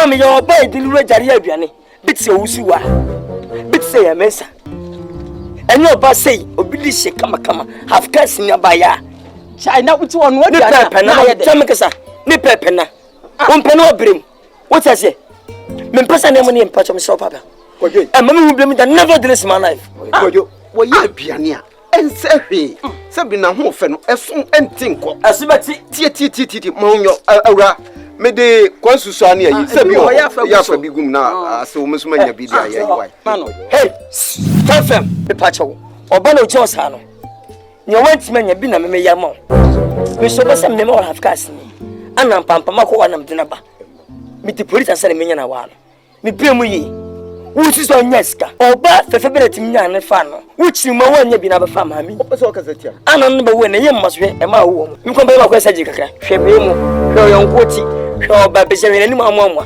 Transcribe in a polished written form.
Ma meyɛ ɔbaa a ɛdi ne wura gyare yɛ aduane. Bi te sɛ owusiwa, bi te sɛ yɛn mensa. Ɛnyɛ ɔbaa sei, obi de hyɛ kamakama, half cast ni abaayaa. Kyai na wote ɔno Ne aduane a pɛɛpɛ na na, ayɛ dɛ. kyɛ me kasa, ne pɛɛpɛ na. Wompɛ na ɔbrɛ mu. Wote aseɛ? Mempɛ sɛ nneɛma no yɛ mpakyɛ mesrɛ wo papa. Kwadwo. Ɛma me hu biam da never this my life. Kwadwo, wɔyɛ aduane a ɛnsɛ hwee sɛ bi n'ahoɔfɛ no ɛso ɛnte nkɔ. Ɛso bɛte. Tie tie tie tie ma wonyɔ awura mede kwan susua ne ayi sɛ bi wɔ hɔ yɛ afa bi gum na asɛ wɔn nso manya bi de ayɛ ayi wae. Hey, fɛmfɛm mepakyɛ wo ɔba na ogyina hɔ saa no nea wantumi anya bi na memeyɛ ama wo mesɛ ɔbɛ sɛ mema wɔ half cars ni ana mpampam akɔ hɔ anam de no ba mete polisi ansa na menya na waa no mebrɛ mu yie wosi sɛ ɔnya sika ɔba fɛfɛ bi na tumi nya ne fa no wokyiri mu a woanya bi na abɛfa maame Wopɛ sɛ ɔkasa tia? Ana no bɛwo na ɛyɛ mma so hwɛ ɛma awo wɔ mu mekɔ bɛyɛ makɔ sɛ gye kakra hwɛ bɛyɛ mu hwɛ ɔyɔnkoɔ ti hwɛ ɔba bɛhyɛ hwɛ n'anim amoamoa.